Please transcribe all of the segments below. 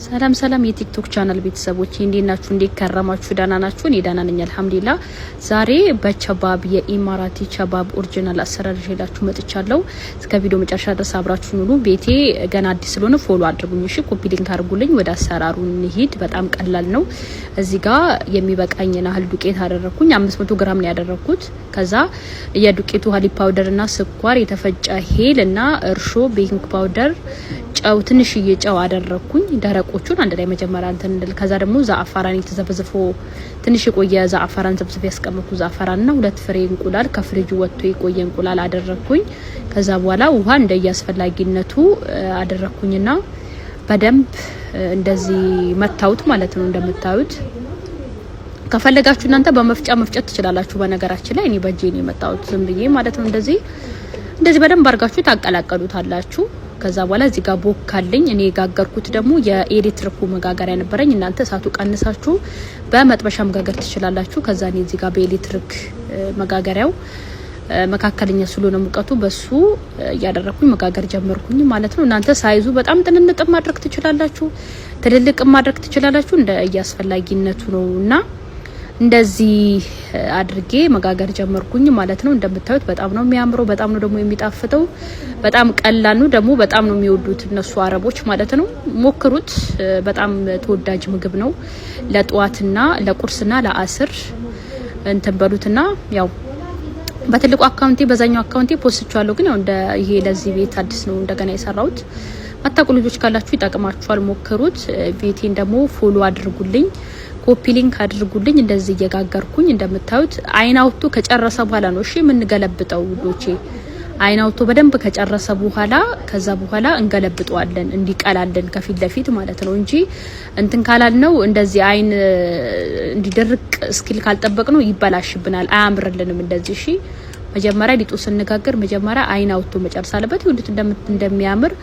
ሰላም ሰላም የቲክቶክ ቻናል ቤተሰቦች እንዴት ናችሁ? እንዴት ከረማችሁ? ደህና ናችሁ? እኔ ደህና ነኝ አልሐምዱሊላህ። ዛሬ በቸባብ የኢማራቲ ቸባብ original አሰራር ይዤላችሁ መጥቻለሁ። እስከ ቪዲዮ መጨረሻ ድረስ አብራችሁ ኑሩ። ቤቴ ገና አዲስ ስለሆነ follow አድርጉኝ፣ እሺ? Copy link አድርጉልኝ። ወደ አሰራሩ እንሂድ። በጣም ቀላል ነው። እዚህ ጋር የሚበቃኝን ያህል ዱቄት አደረኩኝ። 500 ግራም ነው ያደረኩት። ከዛ የዱቄቱ حليب powder እና ስኳር፣ የተፈጨ ሄል እና እርሾ፣ baking powder፣ ጨው፣ ትንሽዬ ጨው አደረኩኝ። ደረቆቹን አንድ ላይ መጀመሪያ እንትን እንድል። ከዛ ደግሞ ዛአፋራን የተዘፈዘፎ ትንሽ የቆየ ዛአፋራን ዘፍዝፍ ያስቀመጥኩ ዛአፋራን እና 2 ፍሬ እንቁላል፣ ከፍሪጁ ወጥቶ የቆየ እንቁላል አደረኩኝ። ከዛ በኋላ ውሃ እንደየአስፈላጊነቱ አደረኩኝና በደንብ እንደዚህ መታውት ማለት ነው። እንደምታዩት ከፈለጋችሁ እናንተ በመፍጫ መፍጨት ትችላላችሁ። በነገራችን ላይ እኔ በእጄ ነው የመታሁት ዝም ብዬ ማለት ነው። እንደዚህ እንደዚህ በደንብ አድርጋችሁ ታቀላቀሉታላችሁ። ከዛ በኋላ እዚህ ጋር ቦካልኝ። እኔ የጋገርኩት ደግሞ የኤሌክትሪኩ መጋገሪያ ነበረኝ። እናንተ እሳቱ ቀንሳችሁ በመጥበሻ መጋገር ትችላላችሁ። ከዛ እኔ እዚህ ጋር በኤሌክትሪክ መጋገሪያው መካከለኛ ስለሆነ ሙቀቱ በሱ እያደረኩኝ መጋገር ጀመርኩኝ ማለት ነው። እናንተ ሳይዙ በጣም ጥንንጥ ማድረግ ትችላላችሁ፣ ትልልቅ ማድረግ ትችላላችሁ። እንደ እያስፈላጊነቱ ነው እና እንደዚህ አድርጌ መጋገር ጀመርኩኝ ማለት ነው። እንደምታዩት በጣም ነው የሚያምረው፣ በጣም ነው ደግሞ የሚጣፍጠው። በጣም ቀላል ነው ደግሞ በጣም ነው የሚወዱት እነሱ አረቦች ማለት ነው። ሞክሩት፣ በጣም ተወዳጅ ምግብ ነው። ለጠዋትና ለቁርስና ለአስር እንትን በሉትና ያው በትልቁ አካውንቴ በዛኛው አካውንቴ ፖስትቻለሁ፣ ግን ያው እንደ ይሄ ለዚህ ቤት አዲስ ነው እንደገና የሰራሁት። ማታውቁ ልጆች ካላችሁ ይጠቅማችኋል፣ ሞክሩት። ቤቴን ደግሞ follow አድርጉልኝ፣ copy link አድርጉልኝ። እንደዚህ እየጋገርኩኝ እንደምታዩት አይን አውጥቶ ከጨረሰ በኋላ ነው እሺ የምንገለብጠው ውዶቼ። አይን አውጥቶ በደንብ ከጨረሰ በኋላ ከዛ በኋላ እንገለብጠዋለን እንዲቀላልን ከፊት ለፊት ማለት ነው እንጂ እንትን ካላልነው እንደዚህ አይን እንዲደርቅ እስኪል ካልጠበቅ ነው ይበላሽብናል፣ አያምርልንም እንደዚህ እሺ። መጀመሪያ ሊጡ ስንጋግር መጀመሪያ አይን አውጥቶ መጨረስ አለበት። ይሁንት እንደሚያምር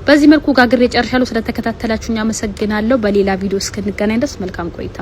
በዚህ መልኩ ጋግሬ ጨርሻለሁ። ስለተከታተላችሁኝ አመሰግናለሁ። በሌላ ቪዲዮ እስክንገናኝ ድረስ መልካም ቆይታ።